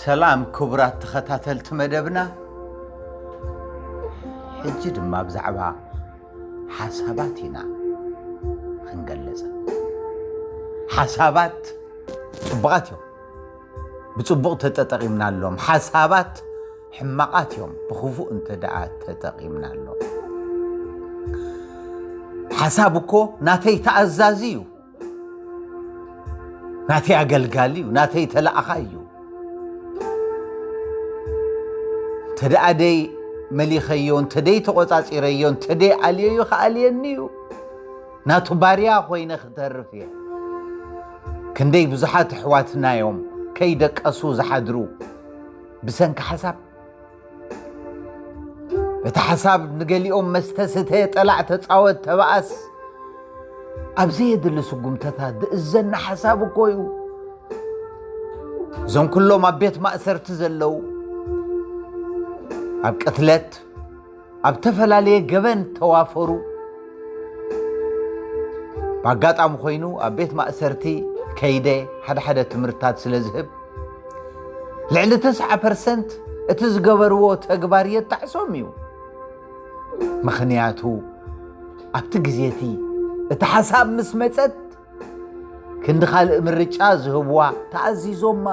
ሰላም ክቡራት ተኸታተልቲ መደብና፣ ሕጂ ድማ ብዛዕባ ሓሳባት ኢና ክንገልጽ። ሓሳባት ጽቡቓት እዮም፣ ብጽቡቕ ተጠጠቒምናሎም። ሓሳባት ሕማቓት እዮም፣ ብኽፉእ እንተ ደኣ ተጠቒምናሎም። ሓሳብ እኮ ናተይ ተኣዛዚ እዩ፣ ናተይ ኣገልጋሊ እዩ፣ ናተይ ተላእኻ እዩ። እንተ ደኣ ደይ መሊኸዮ፣ እንተ ደይ ተቖጻጺረዮ፣ እንተ ደይ ኣልየዮ ክኣልየኒ እዩ። ናቱ ባርያ ኮይነ ክተርፍ እየ። ክንደይ ብዙሓት ኣሕዋትና እዮም ከይደቀሱ ዝሓድሩ ብሰንኪ ሓሳብ። እቲ ሓሳብ ንገሊኦም መስተ ስተ፣ ጠላዕ፣ ተጻወት፣ ተባኣስ፣ ኣብ ዘየድሊ ስጉምተታት ዝእዘና ሓሳብ እኮ እዩ። እዞም ኩሎም ኣብ ቤት ማእሰርቲ ዘለዉ፣ ኣብ ቅትለት፣ ኣብ ተፈላለየ ገበን ተዋፈሩ። ብኣጋጣሚ ኮይኑ ኣብ ቤት ማእሰርቲ ከይደ ሓደ ሓደ ትምህርትታት ስለ ዝህብ፣ ልዕሊ ተስዓ ፐርሰንት እቲ ዝገበርዎ ተግባር የጣዕሶም እዩ። ምኽንያቱ ኣብቲ ግዜ እቲ፣ እቲ ሓሳብ ምስ መጸት፣ ክንዲ ካልእ ምርጫ ዝህብዋ ተኣዚዞማ።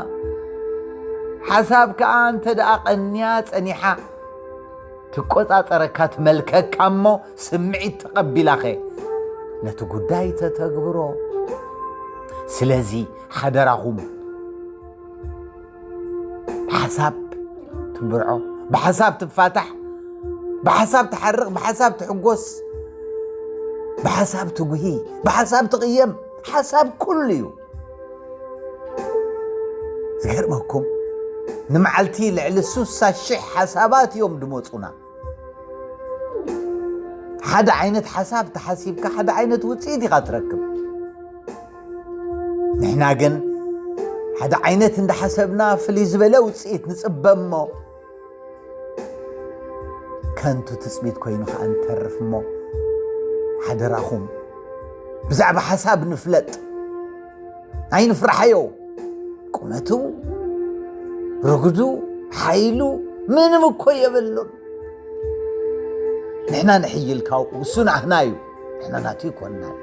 ሓሳብ ከኣ እንተ ደኣ ቀንያ ጸኒሓ፣ ትቆጻጸረካ፣ ትመልከካ እሞ፣ ስምዒት ተቐቢላኸ ነቲ ጉዳይ ተተግብሮ። ስለዚ ሓደራኹም፣ ብሓሳብ ትንብርዖ፣ ብሓሳብ ትፋታሕ፣ ብሓሳብ ትሓርቕ፣ ብሓሳብ ትሕጎስ፣ ብሓሳብ ትጉሂ፣ ብሓሳብ ትቕየም። ሓሳብ ኩሉ እዩ። ዝገርመኩም፣ ንመዓልቲ ልዕሊ ስሳ ሽሕ ሓሳባት እዮም ድመጹና። ሓደ ዓይነት ሓሳብ ተሓሲብካ ሓደ ዓይነት ውጽኢት ኢኻ ትረክብ። ንሕና ግን ሓደ ዓይነት እንዳሓሰብና ፍልይ ዝበለ ውጽኢት ንጽበ እሞ፣ ከንቱ ትጽቢት ኮይኑ ከኣ ንተርፍ እሞ፣ ሓደራኹም ብዛዕባ ሓሳብ ንፍለጥ። ኣይንፍርሓዮ። ቁመቱ፣ ርጉዱ፣ ሓይሉ ምንም እኮ የብሉን። ንሕና ንሕይል ካብኡ፣ እሱ ናህና እዩ፣ ንሕና ናቱ ይኮንናል።